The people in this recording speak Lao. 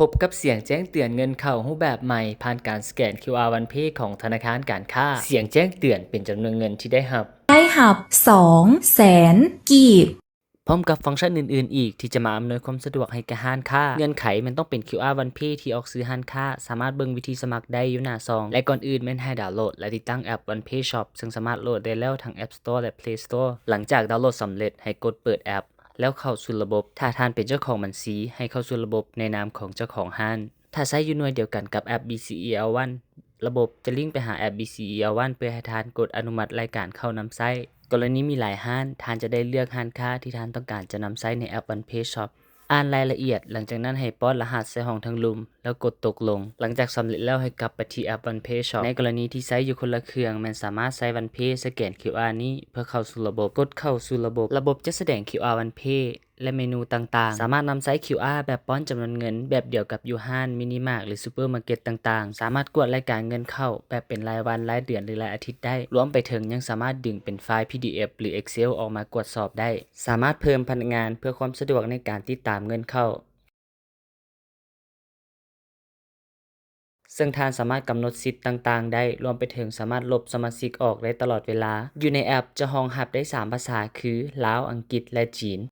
ພົບກັບສຽງແຈ້ງເຕືອນເງິນເຂົ້າຮູບແບບໃໝ່ ຜ່ານການສະແກນ ຄິວອາ ວັນເພ ຂອງທະນາຄານການຄ້າ. ສຽງແຈ້ງເຕືອນເປັນຈຳນວນເງິນທີ່ໄດ້ຮັບ. ໄດ້ຮັບສອງແສນກີບ. ພ້ອມກັບຟັງຊັນອື່ນໆອີກທີ່ຈະມາອຳນວຍຄວາມສະດວກໃຫ້ແກ່ຮ້ານຄ້າ. ເງື່ອນໄຂແມ່ນຕ້ອງເປັນ ຄິວອາ ວັນເພ ທີ່ອອກຊື່ຮ້ານຄ້າ. ສາມາດເບິ່ງວິທີສະໝັກໄດ້ຢູ່ໜ້າຊອງ ແລະ ກ່ອນອື່ນແມ່ນໃຫ້ດາວໂຫຼດ ແລະ ຕິດຕັ້ງແອັບ ວັນເພ ຊັອບ ເຊິ່ງສາມາດໂຫຼດໄດ້ແລ້ວທັງ ແອັບສະໂຕ ແລະ ເພລສະໂຕ. ຫຼັງຈາກດາວໂຫຼດສຳເລັດ ໃຫ້ກົດເປີດແອັບ ແລ້ວເຂົ້າສູ່ລະບົບ. ຖ້າທ່ານເປັນເຈົ້າຂອງບັນຊີ ໃຫ້ເຂົ້າສູ່ລະບົບໃນນາມຂອງເຈົ້າຂອງຮ້ານ. ຖ້າໃຊ້ຢູ່ໜ່ວຍດຽວກັນກັບແອັບ ບີຊີອີແອລວັນ ລະບົບຈະລິ້ງໄປຫາແອັບ ບີຊີອີແອລວັນ ເພື່ອໃຫ້ທ່ານກົດອະນຸມັດລາຍການເຂົ້ານຳໃຊ້. ກໍລະນີມີຫຼາຍຮ້ານ, ທ່ານຈະໄດ້ເລືອກຮ້ານຄ້າທີ່ທ່ານຕ້ອງການຈະນຳໃຊ້ໃນແອັບ ວັນເພ ຊັອບ. ອ່ານລາຍລະອຽດ, ຫຼັງຈາກນັ້ນໃຫ້ປ້ອນລະຫັດໃສ່ຫ້ອງທາງລຸ່ມ ແລ້ວກົດຕົກລົງ. ຫຼັງຈາກສຳເລັດແລ້ວ ໃຫ້ກັບໄປທີ່ແອັບ ວັນເພ ຊັອບ. ໃນກໍລະນີທີ່ໃຊ້ຢູ່ຄົນລະເຄື່ອງ, ແມ່ນສາມາດໃຊ້ ວັນເພ ສະແກນ ຄິວອາ ນີ້ເພື່ອເຂົ້າສູ່ລະບົບ. ກົດເຂົ້າສູ່ລະບົບ. ລະບົບຈະສະແດງ ຄິວອາ ວັນເພ ແລະ ເມນູຕ່າງໆ. ສາມາດນຳໃຊ້ ຄິວອາ ແບບປ້ອນຈຳນວນເງິນແບບດຽວກັບຢູ່ຮ້ານມິນິມາດ ຫຼື ຊຸບເປີມາເກັດຕ່າງໆ. ສາມາດກວດລາຍການເງິນເຂົ້າແບບເປັນລາຍວັນ, ລາຍເດືອນ ຫຼື ລາຍອາທິດໄດ້. ລວມໄປເຖິງຍັງສາມາດດຶງເປັນໄຟລ໌ ພີດີເອັຟ ຫຼື ເອັກເຊວ ອອກມາກວດສອບໄດ້. ສາມາດເພີ່ມພະນັກງານເພື່ອຄວາມສະດວກໃນການຕິດຕາມເງິນເຂົ້າ. ເຊິ່ງທ່ານສາມາດກຳນົດສິດຕ່າງໆໄດ້, ລວມໄປເຖິງສາມາດລົບສະມາຊິກອອກໄດ້ຕະຫຼອດເວລາ. ຢູ່ໃນແອັບຈະຮອງຮັບໄດ້ສາມພາສາຄື ລາວ, ອັງກິດ ແລະ ຈີນ.